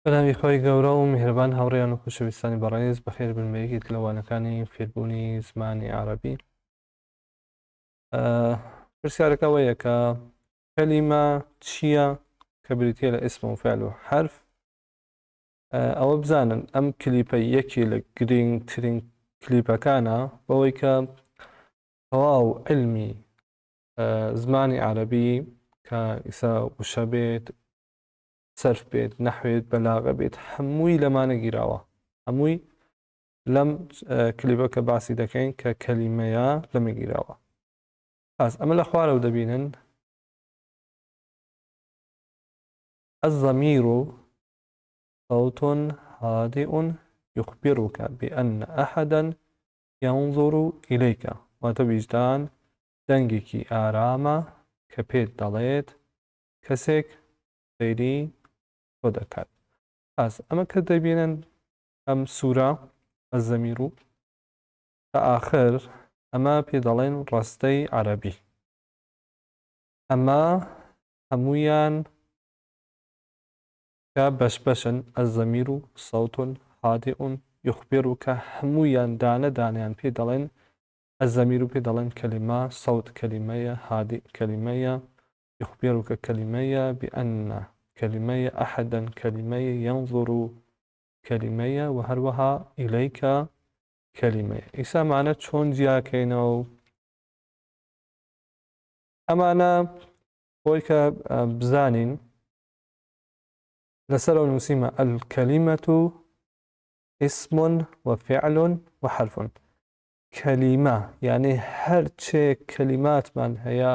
بەناوی خوای گەورە و میهرەبان هاوڕێیان و خۆشەویستانی بەڕێز بەخێر بن بە یەکێک لە وانەکانی فێربوونی زمانی عەرەبی. پرسیارەکە ئەوەیە کە کەلیمە چییە کە بریتە لە ئیسم و فعل و حرف. ئەوە بزانن ئەم کلیپە یەکێ لە گرنگترین کلیپەکانە بەوەی کە تەواو علمی زمانی عەرەبی کە ئیسا وشە بێت سەرف بێت نەحوێت بەلاغە بێت هەمووی لەمانە گیراوە هەمووی لەم کلیپە کە باسی دەکەین کە کەلیمەیە لەمە گیراوە. پاس ئەمە لە خوارەوە دەبینن الضمير صوت هادئ يخبرك بأن أحدا ينظر إليك واتە ویژدان دەنگێکی ئارامە کە پێت دەڵێت کەسێک سەیری تۆ دەکات. پاس ئەمە کە دەبینن ئەم سوورە الضمیر و تا ئاخر ئەمە پێ دەڵێن ڕەستەی عەرەبی. ئەمە هەمویان کە بەش بەشن الضمیر و صوت هادئ يخبرك هەمویان دانە دانیان پێ دەڵێن الضمیر پێ دەڵێن کەلیمە، صوت کەلیمەیە، هادئ کەلیمەیە، يخبرك کەلیمەیە، بأن کەلیمەیە، أحدا کەلیمەیە، ينظر کەلیمەیە و هەروەها إليك کەلیمەیە. ئیسا مانە چۆن جیاکەینەوە؟ ئەمانە خۆی کە بزانین لەسەرەوە نووسیمە الکلمة اسم وفعل وحرف. کەلیمە یعنی هەرچێ کەلیماتمان هەیە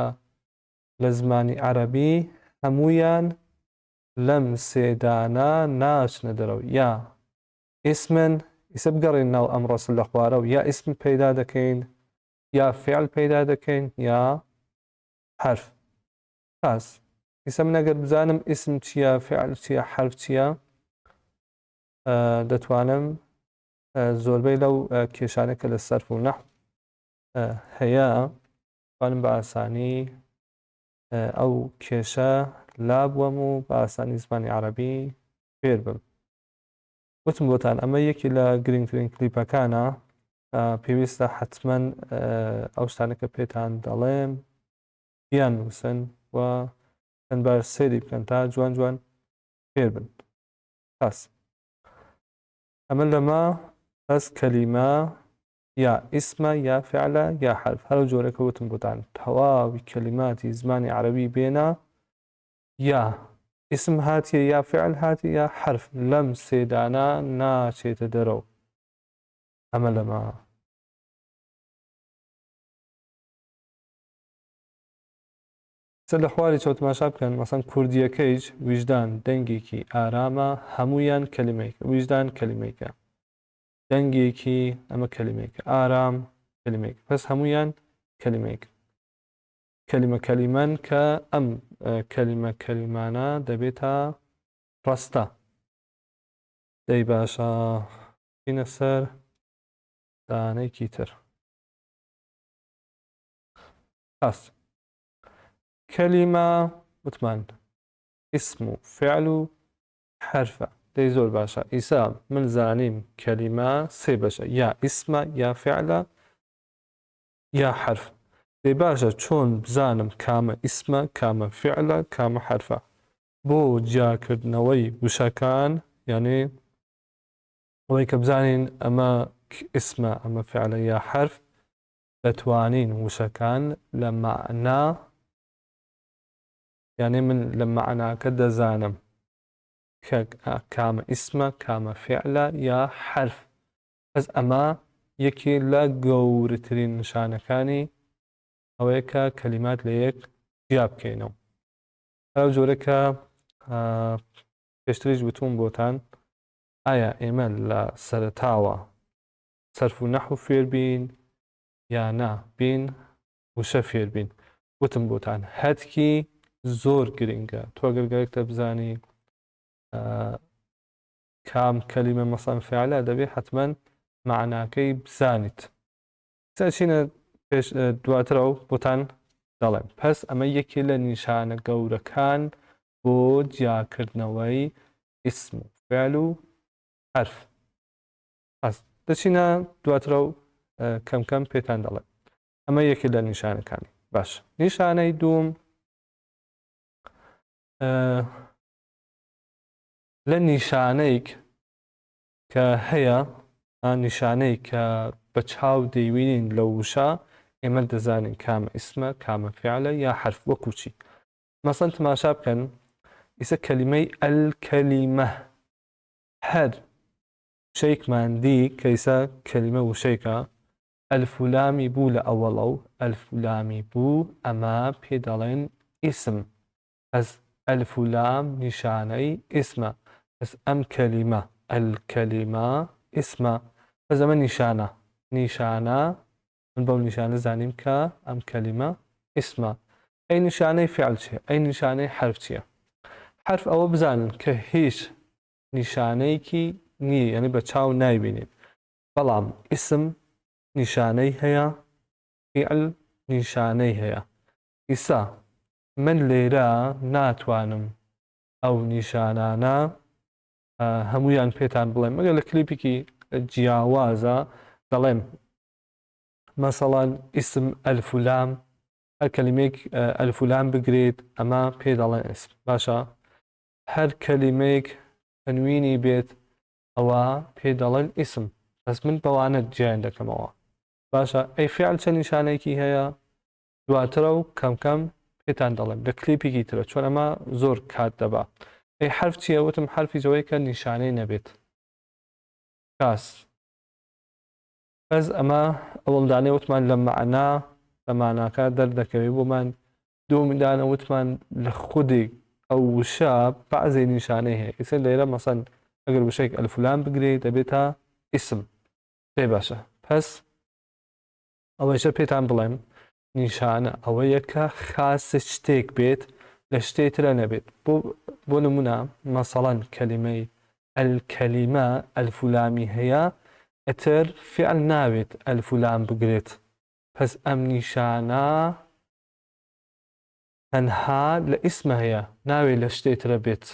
لە زمانی عەرەبی هەمویان لەم سێدانە ناچنە دەرەوە. یا ئیسمن ئیسە بگەڕین ناو ئەم ڕەسل لە خوارەوە یا ئیسم پەیدا دەکەین یا فعل پەیدا دەکەین یا حرف. پاس ئیسە من ئەگەر بزانم ئیسم چییە فعل چییە حرف چییە دەتوانم زۆربەی لەو کێشانە کە لە سەرف و نەحو هەیە توانم بە ئاسانی ئەو کێشە لابووەم و بە ئاسانی زمانی عەرەبی فێر بم. وتم بۆتان ئەمە یەکی لە گرنگترین کلیپەکانە، پێویستە حتمما ئەو شتانە کە پێتان دەڵێم بیان نووسن و چەند بار سەیری بکەن تا جوان جوان فێر بن. پس ئەمە لەمە پس کەلیمە یا ئیسمە یا فعلە یا حرف هەرو جۆرەکە وتم بۆتان تەواوی کەلیماتی زمانی عەرەبی بێنە یا ئیسم هاتیە یا فعل هاتیە یا حرف لەم سێدانە ناچێتە دەرەوە. ئەمە لەمە سەر لە خواری چۆ تماشا بکەن مەسەن کوردیەکەیش ویژدان دەنگێکی ئارامە هەمویان کەلیمەیەکە ویژدان کەلیمەیەکە دەنگێکی ئەمە کەلیمەیەکە ئارام کەلیمەیەک پس هەمویان کەلیمەیەک کەلیمە کەلیمەن کە ئەم کەلیمە کەلیمانە دەبێتە ڕەستە. دەی باشە بینە سەر دانەیەکی تر. پس کەلیمە وتمان ئیسم و فعل و حرفە. دەی زۆر باشە ئیسا من زانیم کەلیمە سێ بەشە یا ئیسمە یا فعلە یا حرف. دەی باشە چۆن بزانم کامە ئیسمە کامە فعلە کامە حرفە؟ بۆ جیاکردنەوەی وشەکان یعنی ئەوەی کە بزانین ئەمە ئیسمە ئەمە فعلە یا حرف دەتوانین وشەکان لە مەعنا یعنی من لە مەعناکە دەزانم کە کامە ئیسمە کامە فعلە یا حرف. پس ئەمە یەکێ لە گەورەترین نیشانەکانی ئەوەیە کە کەلیمات لە یەک جیا بکەینەوە. ئەو جۆرە کە پێشتریش وتوم بۆتان ئایا ئێمە لە سەرەتاوە سەرف و نەحو فێربین یا نا بین وشە فێربین؟ وتم بۆتان هەتکی زۆر گرنگە تۆ ئەگەر گەرەکتە بزانی کام کەلیمە مەسەن فعلە دەبێ حتمما معناکەی بزانیت. چینە پێش دواترەوە بۆتان دەڵێم. پس ئەمە یەکێ لە نیشانە گەورەکان بۆ جیاکردنەوەی ئیسم و. فعل و حرف. پس دەچینە دواترە و کەم کەم پێتان دەڵێم. ئەمە یەکێ لە نیشانەکانی. باش، نیشانەی دووم لە نیشانەیەک کە هەیە، نیشانەی کە بە چاو دەیوینین لە وشە، ئێمە دەزانین کامە ئیسمە، کامە فعلە یا حرف. وەکو چی؟ مەسەن تماشا بکەن ئیسە کەلیمەی الکەلیمە، هەر وشەیەکمان دی کە ئیسە کەلیمە وشەیەکە ئەلف و لامی بوو لە ئەوەڵە و ئەلف و لامی بوو، ئەمە پێ دەڵێن ئیسم. پس ئەلف و لام نیشانەی ئیسمە. پس ئەم کەلیمە الکەلیمە ئیسمە. پس ئەمە نیشانە، نیشانە من بەو نیشانە زانیم کە ئەم کەلیمە ئیسمە. ئەی نیشانەی فعل چییە؟ ئەی نیشانەی حرف چییە؟ حرف ئەوە بزانن کە هیچ نیشانەیەکی نییە، یعنی بە چاو نایبینین. بەڵام ئیسم نیشانەی هەیە، فعل نیشانەی هەیە. ئیسا من لێرە ناتوانم ئەو نیشانانە هەمویان پێتان بڵێم، مەگەر لە کلیپێکی جیاوازە دەڵێم. مەسەڵەن ئیسم ئەلف و لام، هەر کەلیمەیەک ئەلف و لام بگرێت ئەمە پێ دەڵێن ئیسم. باشە، هەر کەلیمەیەک تەنوینی بێت ئەوە پێ دەڵێن ئیسم. بەس من بەوانە جیایان دەکەمەوە. باشە، ئەی فعل چە نیشانەیەکی هەیە؟ دواترە و کەم کەم پێتان دەڵێم لە کلیپێکی ترە، چۆن ئەمە زۆر کات دەبا. ئەی حرف چییە؟ وتم حرفی ئەوەیە کە نیشانەی نەبێت. کاس بەس ئەمە ئەوەڵدانەی وتمان لە مەعنا، لە ماناکە دەردەکەوێت بۆمان. دووەمیدانە وتمان لە خودی ئەو وشە بەعزێ نیشانەی هەیە. ئیسە لێرە مەسەن ئەگەر وشەیەک ئەلفلام بگرێت دەبێتە ئیسم. پێ باشە، پس ئەوەیشە پێتان بڵێم نیشانە ئەوەیە کە خاص شتێک بێت لە شتێ ترە نەبێت. بۆ نمونە مەسەڵەن کەلیمەی الکەلیمە ئەلفولامی هەیە، ئەتر فعل ناوێت ئەلفولام بگرێت. پس ئەم نیشانە تەنها لە ئیسمە هەیە، ناوێت لە شتێ ترە بێت.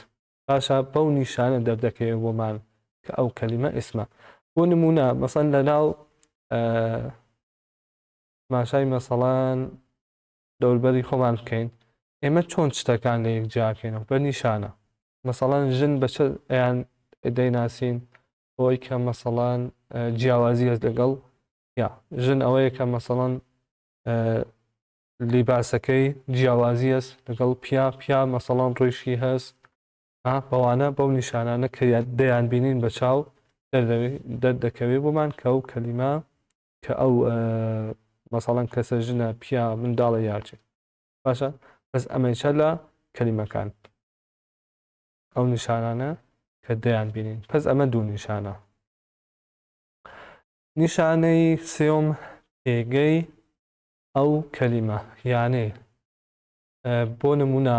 باشە، بەو نیشانە دەردەکەوێت بۆمان کە ئەو کەلیمە ئیسمە. بۆ نمونە مەسەن لە ناو ماشای مەسەڵەن دەوربەری خۆمان بکەین، ئێمە چۆن شتەکان لە یەک جیاکەینەوە؟ بە نیشانە. مەسەڵەن ژن بە چ ئەیان دەیناسین؟ ئەوەی کە مەسەڵەن جیاوازی هەست لەگەڵ یا ژن ئەوەیە کە مەسەڵەن لیباسەکەی جیاوازی هەست لەگەڵ پیا، پیا مەسەڵەن ڕیشی هەست. بەوانە بەو نیشانانە کە دەیان بینین بە چاو دەردەکەوێت بۆمان کە ئەو کەلیمە کە ئەو مەسەڵەن کەسە ژنە، پیا، منداڵە یاچێ. باشە، بەس ئەمەیشە لە کەلیمەکان ئەو نیشانانە کە دەیان بینین. پس ئەمە دوو نیشانە. نیشانەی سێم پێگەی ئەو کەلیمە، یانێ بۆ نمونە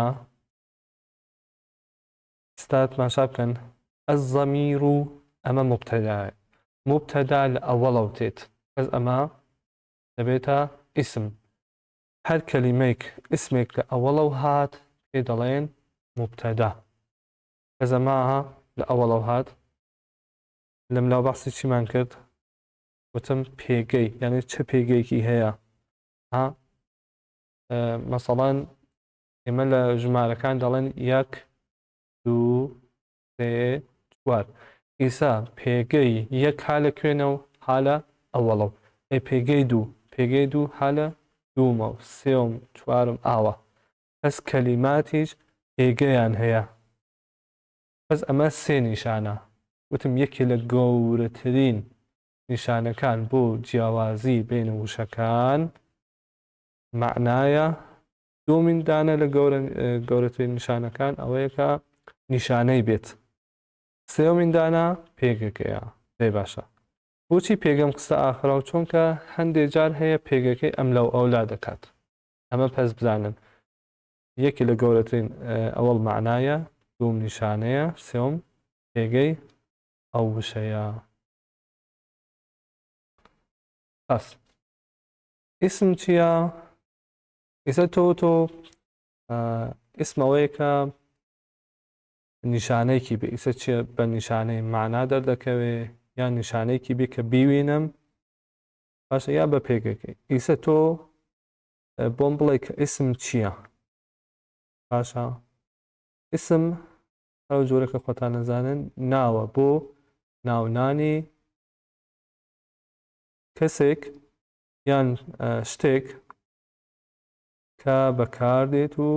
ئستا تماشا بکەن الضمیر و ئەمە مبتدایە، مبتدا لە ئەوەڵەوە تێت، پس ئەمە دەبێتە ئیسم. هەر کەلیمەیەک ئیسمێک لە ئەوەڵەوە هات پێ دەڵێن مبتدا. پس ئەمە لە ئەوەڵەوە هات. لەملاو باسی چیمان کرد؟ وتم پێگەی، یعنی چه پێگەیەکی هەیە. ها مەسەڵەن ئێمە لە ژمارەکان دەڵێن یەک، دوو، سێ، چوار. ئیسا پێگەی یەک ها لە کوێنەوە؟ ها لە ئەوەڵەوە. ئەی پێگەی دوو؟ پێگەی دوو ها لە دوومەوە، سێوم، چوارم، ئاوا. پس کەلیماتیش پێگەیان هەیە. پس ئەمە سێ نیشانە. وتم یەکێ لە گەورەترین نیشانەکان بۆ جیاوازی بین وشەکان مەعنایە. دومین دانە لە گەورەترین نیشانەکان ئەوەیە کە نیشانەی بێت. سێومین دانە پێگەکەیە. دەی باشە، بۆچی پێگەم خستە ئاخرەوە؟ چونکە هەندێک جار هەیە پێگەکەی ئەم لەو ئەولا دەکات. ئەمە پەس بزانن یەکی لە گەورەترین ئەوەڵ مەعنایە، دوم نیشانەیە، سێوم پێگەی ئەو وشەیە. پس ئیسم چییە؟ ئیسە تۆ ئیسم ئەوەیە کە نیشانەیەکی بێ، ئیسە چیە بە نیشانەی مەعنا دەردەکەوێ یان نیشانەیەکی بێ کە بیوینم باشە یا بە پێگەکەی. ئیسە تۆ بۆم بڵێ کە ئیسم چییە؟ باشە ئیسم ئەو جۆرە کە خۆتان نەزانن ناوە بۆ ناونانی کەسێک یان شتێک کە بەکاردێت و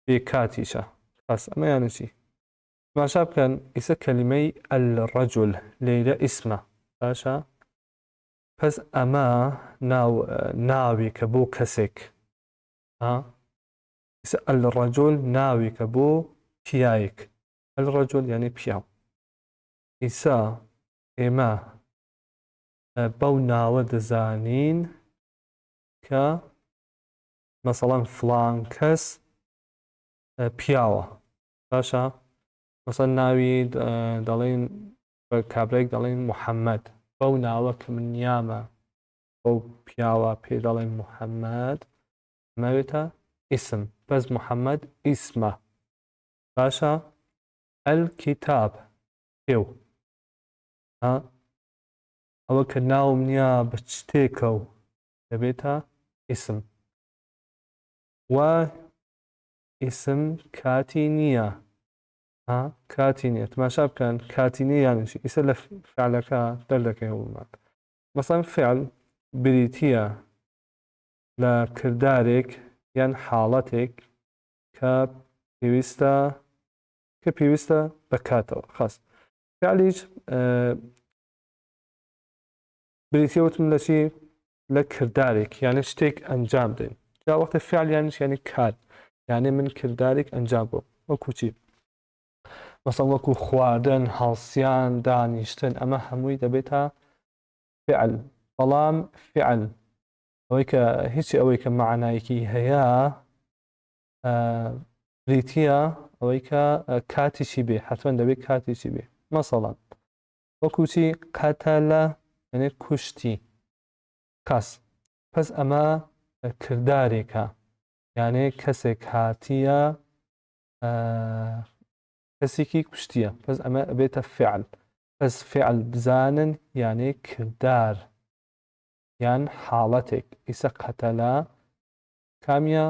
بێ کاتیشە. خاس ئەمە یانە چی؟ تماشا بکەن ئیسە کەلیمەی الرجل لێرە ئیسمە باشە پس ئەمە ناو ناوێکە بۆ کەسێک ها ئیسە الرجل ناوێکە بۆ پیاوێک الرجل یعنی پیاو ئیسا ئێمە بەو ناوە دەزانین کە مەسەڵەن فڵان کەس پیاوە باشە مەسەن ناوی دەڵێن بە کابرایک دەڵێن محەممەد بەو ناوە کە من نیامە بەو پیاوە پێ دەڵێن محەممەد ماوێتە ئیسم بەس محەممەد ئیسمە باشە الکتاب پێو ها ئەوە کە ناوم نییە بە شتێکە و دەبێتە ئیسم و ئیسم کاتی نییە ها کاتی نییە تماشا بکەن کاتی نییە یانشی ئیسە لە فعلەکە دەردەکەوێت مەسەن فعل بریتە لە کردارێک یان حاڵەتێک کە پێویستە کە پێویستە بەکاتەوە خاص فعلیش بریتیە وتم لە چی لە کردارێک یانە شتێک ئەنجام دەین جا وەختە فعل یانیش یعنی کار یانێ من کردارێک ئەنجام بۆ وەکو چی مەسەڵ وەکو خواردن هەڵسیان دانیشتن ئەمە هەمووی دەبێتە فعل بەڵام فعل ئەوەی کە هیچی ئەوەی کە معنایەکی هەیە بریتە ئەوەی کە کاتیشی بێ حتمما دەبێت کاتیشی بێ مەسەڵەن وەکو چی قەتەلە یعنی کوشتی کەس پس ئەمە کردارێکە یانێ کەسێک هاتیە کەسێکی کوشتیە پس ئەمە ئەبێتە فعل پس فعل بزانن یانێ کردار یان حاڵەتێک ئیسە قەتەلە کامیە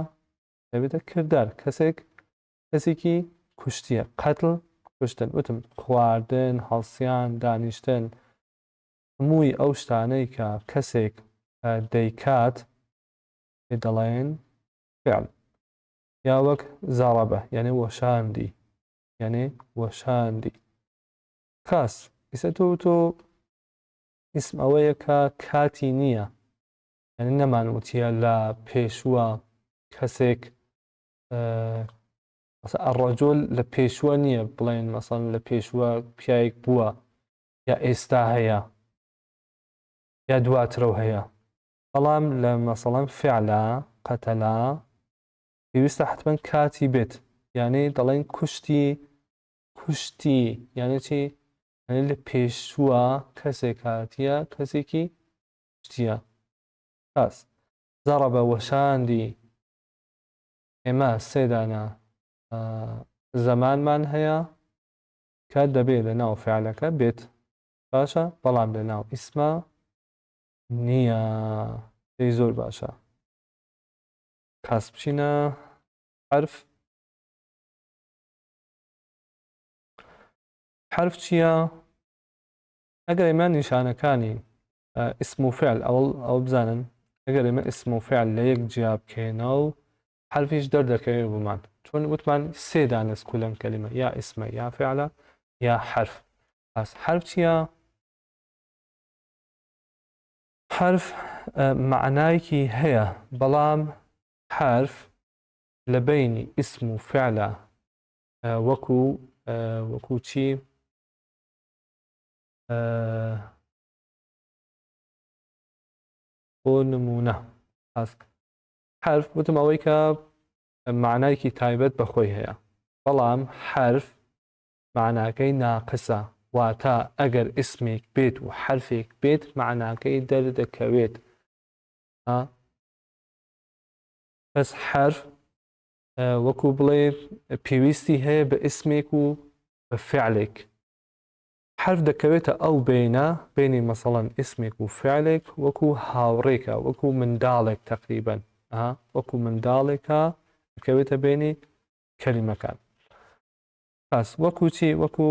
دەبێتە کردار کەسێک کەسێکی کوشتیە قەتل کوشتن وتم خواردن هەڵسیان دانیشتن هەمووی ئەو شتانەی کە کەسێک دەیکات پێ دەڵێن فعل یا وەک زاڕەبە یعنی وەشاندی یعنی وەشاندی خاص ئیسە تۆ تۆ ئیسم ئەوەیە کە کاتی نییە یعنی نەمان وتیە لە پێشووە کەسێک مەسەن الرجل لە پێشووە نییە بڵێن مەسەن لە پێشووە پیاوێک بووە یا ئێستا هەیە یا دواترەوە هەیە بەڵام لە مەسەڵەن فعلا قەتەلا پێویستە حتمما کاتی بێت یعنی دەڵێن کوشتی کوشتی یعنی چی یعنی لە پێشووە کەسێک هاتیە کەسێکی کوشتیە خاص زەڕەبە وەشاندی ئێمە سێ دانە زەمانمان هەیە کە دەبێ لە ناو فعلەکە بێت باشە بەڵام لە ناو ئیسما نییە دەی زۆر باشە کاس بچینە حرف حرف چییە؟ ئەگەر ئێمە نیشانەکانی ئیسم و فعل ئەوەڵ ئەوە بزانن ئەگەر ئێمە ئیسم و فعل لە یەک جیا بکەینەوە و حرفیش دەردەکەوێت بۆمان چۆن وتمان سێ دانەس کولەن کەلیمە یا ئیسمە یا فعلە یا حرف پس حرف چییە؟ حرف معنایەکی هەیە بەڵام حرف لە بینی ئیسم و فعلە وەکو وەکو چی بۆ نمونە حرف وتم ئەوەی کە معنایکی تایبەت بە خۆی هەیە بەڵام حرف معناکەی ناقسە واتە ئەگەر ئیسمێک بێت و حرفێک بێت معناکەی دەردەکەوێت بەس حرف. وەکو بڵێ پێویستی هەیە بە ئیسمێک و بە فعلێک. حەرف دەکەوێتە ئەو بەینە، بەینی مەسەڵەن ئیسمێک و فعلێک، وەکو هاوڕێکە، وەکو منداڵێک تەقریبەن، ئەها وەکو منداڵێکە دەکەوێتە بەینی کەلیمەکان. پس وەکو چی؟ وەکو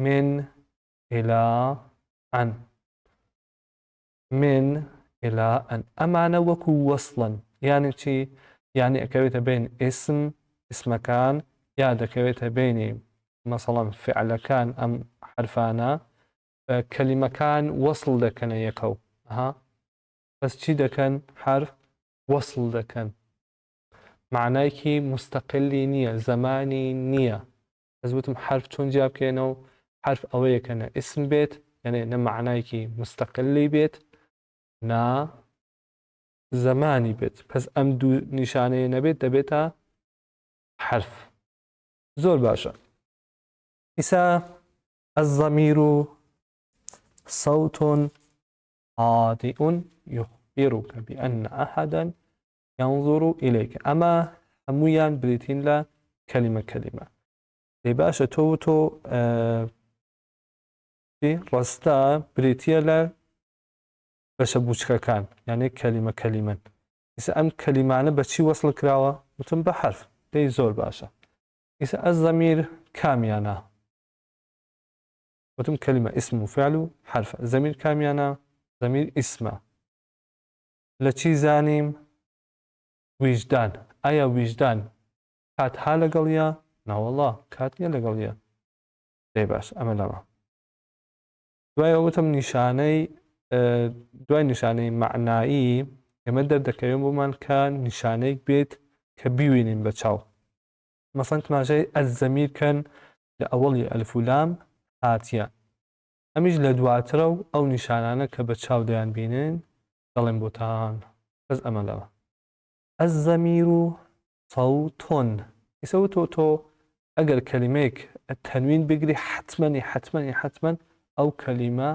من إلى عن، من إلى عن، ئەمانە وەکو وەصلن. یعنی چی؟ یعنی ئەکەوێتە بین ئیسم، ئیسمەکان، یا دەکەوێتە بینی مەسەڵەن فعلەکان. ئەم حرفانە کەلیمەکان وەصل دەکەنە یەکەو. ها بەس چی دەکەن؟ حرف وەصل دەکەن، معنایکی مستەقلی نییە، زەمانی نییە. بەس وتم حرف چۆن جیا بکەینەوە؟ حرف ئەوەیە کە نە ئیسم بێت، یعنی نە معنایکی مستەقلی بێت، نا زەمانی بێت. پس ئەم دوو نیشانەیە نەبێت دەبێتە حرف. زۆر باشە. ئیسا الضمير صوت هادئ يخبرك بأن أحدا ينظر إليك. ئەمە هەمویان بریتین لە کەلیمە کەلیمە. دەی باشە، تۆ و تۆ ڕەستە بریتە لە بەشە بوچکەکان، یعنی کەلیمە کەلیمەن. ئیسا ئەم کەلیمانە بە چی وەصل کراوە؟ وتم بە حرف. دەی زۆر باشە. ئیسا الضمير کامیانە؟ وتم کەلیمە اسم و فعل و حرف. ضمیر کامیانە؟ ضمیر ئیسمە. لە چی زانیم؟ ویژدان. ئایا ویژدان کات ها لەگەڵیە؟ ناوەڵا کات نییە لەگەڵیە. دەی باش، ئەمە لەمە دوای وتم نیشانەی دوای نیشانەی معنایی ئێمە دەردەکەوێن بۆمان کە نیشانەیەک بێت کە بیوینین بە چاو. مەسەن تماشای الضمیر کەن، لە ئەوەڵی ئەلف و لام هاتیە، ئەمیش لە دواترە و ئەو نیشانانە کە بە چاو دەیان بینن دەڵێن بۆتان. بەس ئەمە لەوە الضمیر صوت. ئیسە تۆ تۆ ئەگەر کەلیمەیەک تەنوین بگری، حتممەنی حتممەنی حتمما ئەو کەلیمە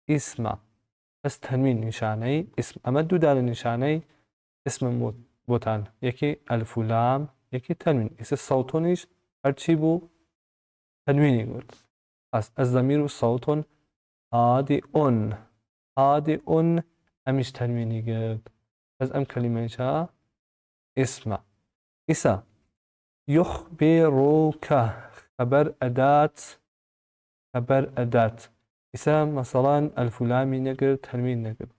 ئیسمە. بەس تەنوین نیشانەی ئیسم. ئەمە دوو دانە نیشانەی ئیسمم بۆتان، یەکی ئەلف و لام، یەکی تەنوین. ئیسە سەوتۆنیش هەرچی بوو تەنوینی گوت. پس الضمیر صوت هادئ، هادئ، ئەمیش تەنوینی گرت. بەس ئەم کەلیمەیشە ئیسمە. ئیسا يخبرك خەبەر ئەدات، خەبەر ئەدات. ئیسا مەسەڵان ئەلف و لامی نەگرت، تەنوین نەگرت.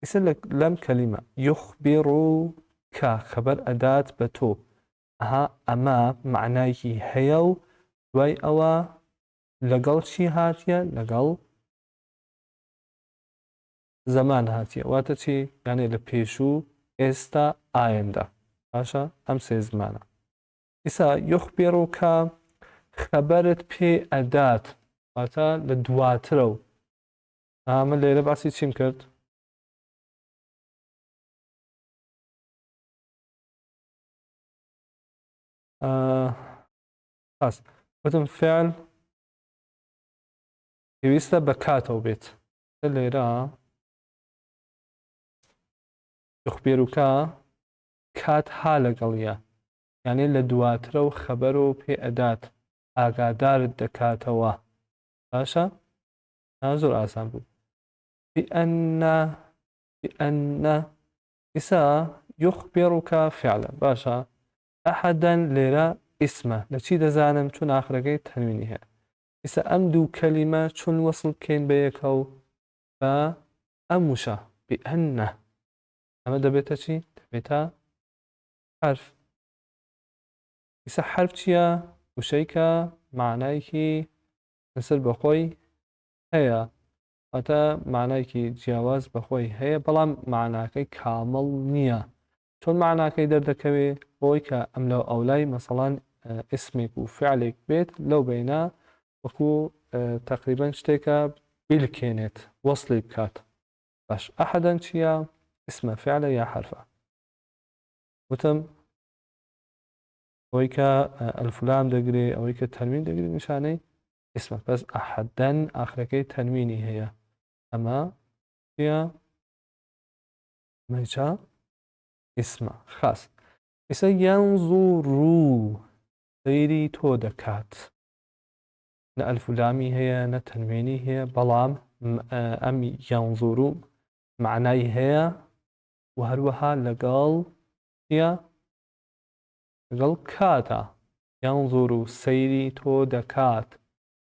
ئیسا لەم کەلیمە يخبرك خەبەر ئەدات بە تۆ، ئەها ئەمە معنایکی هەیە و دوای ئەوە لەگەڵ چی هاتیە؟ لەگەڵ زەمان هاتیە. واتە چی؟ یانێ لە پێشوو، ئێستا، ئایندە. باشە، ئەم سێ زمانە. ئیسا يخبرك خەبەرت پێ ئەدات، واتە لە دواترە و ئەمە لێرە باسی چیم کرد؟ خاص وتم فعل پێویستە بە کاتەوە بێت. لێرە يخبرك کات ها لەگەڵیە، یعنی لە دواترە و خەبەر و پێ ئەدات، ئاگادارت دەکاتەوە. باشە، زۆر ئاسان بوو. بأن بأن ئیسا يخبرك فعلا. باشە، أحدا لێرە ئیسمە. لە چی دەزانم؟ چون ئاخرەکەی تەنوینی هەیە. ئیسا ئەم دوو کەلیمە چون وەصل بکەین بە یەکەو بە ئەم وشە بأن، ئەمە دەبێتە چی؟ دەبێتە حرف. ئیسا حرف چییە؟ وشەی کە معنایکی لەسەر بەخۆی هەیە، واتە معنایکی جیاواز بەخۆی هەیە، بەڵام معناکەی کامڵ نییە. چۆن معناکەی دەردەکەوێ؟ بۆی کە ئەم لەو ئەولای مەسەڵان ئیسمێک و فعلێک بێت لەو بینە، وەکو تقریبا شتێکە بیلکێنێت، وەصلی بکات. باش، ئەحەدەن چییە؟ ئیسمە، فعلە یا حرفە؟ وتم ئەوەی کە ئەلفلام دەگرێ، ئەوەی کە تەنوین دەگرێ نیشانەی ئیسمە. بەس ئەحەدەن ئاخرەکەی تەنوینی هەیە، ئەمە چییە؟ مەیچە ئیسمە. خاص. ئێستا ينظر سەیری تۆ دەکات، نە ئەلف و لامی هەیە نە تەنوینی هەیە، بەڵام ئەم ينظر معنای هەیە و هەروەها لەگەڵ چییە؟ لەگەڵ کاتە. ينظر سەیری تۆ دەکات،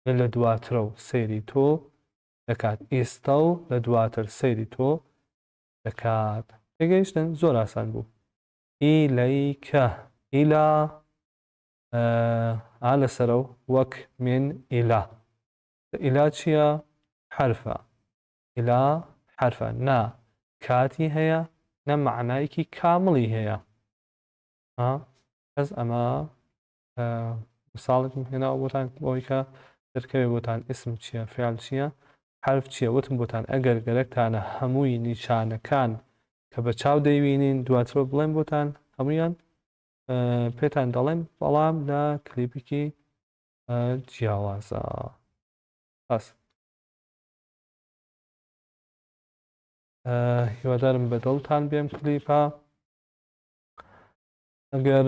نە لە دواترە و سەیری تۆ دەکات، ئێستا و لە دواتر سەیری تۆ دەکات. تێگەیشتن؟ زۆر ئاسان بوو. إليك إلى ئا لەسەرە و وەک من إلى. إلى چییە؟ حرفە. إلى حرفە، نا کاتی هەیە نە معنایەکی کامڵی هەیە. بەس ئەمە مثاڵێکم هێناوە بۆتان بۆی کە دەرکەوێ بۆتان اسم چییە، فعل چییە، حرف چییە. وتم بۆتان ئەگەر گەرەکتانە هەمووی نیشانەکان کە بە چاو دەیبینین دواترەوە بڵێم بۆتان هەمویان پێتان دەڵێم، بەڵام لە کلیپێکی جیاوازە. بەس هیوادارم بە دڵتان بێم کلیپە. ئەگەر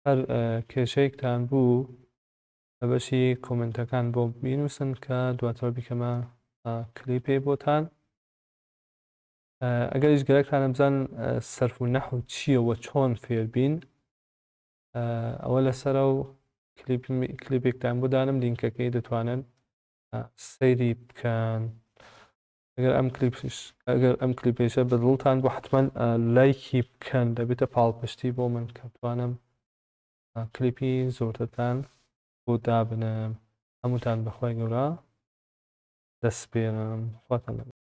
هەر کێشەیەکتان بوو لە بەشی کۆمنتەکان بۆ بینوسن کە دواتر بیکەمە کلیپێ بۆتان. ئەگەریش گەرەکتانە بزان سەرف و نەحو چییە و چۆن فێربین، ئەوە لەسەرە و کلیپێکتان بۆ دانم، لینکەکەی دەتوانن سەیری بکەن. ئەگەر ئەم کلیپش ئەگەر ئەم کلیپێشە بە دڵتان بۆ حتمما لایکی بکەن، دەبێتە پاڵپشتی بۆ من کە بتوانم کلیپی زۆرترتان بۆ دابنم. هەمووتان بەخوای گەورە دەسپێرم. خواتان لەگەڵ.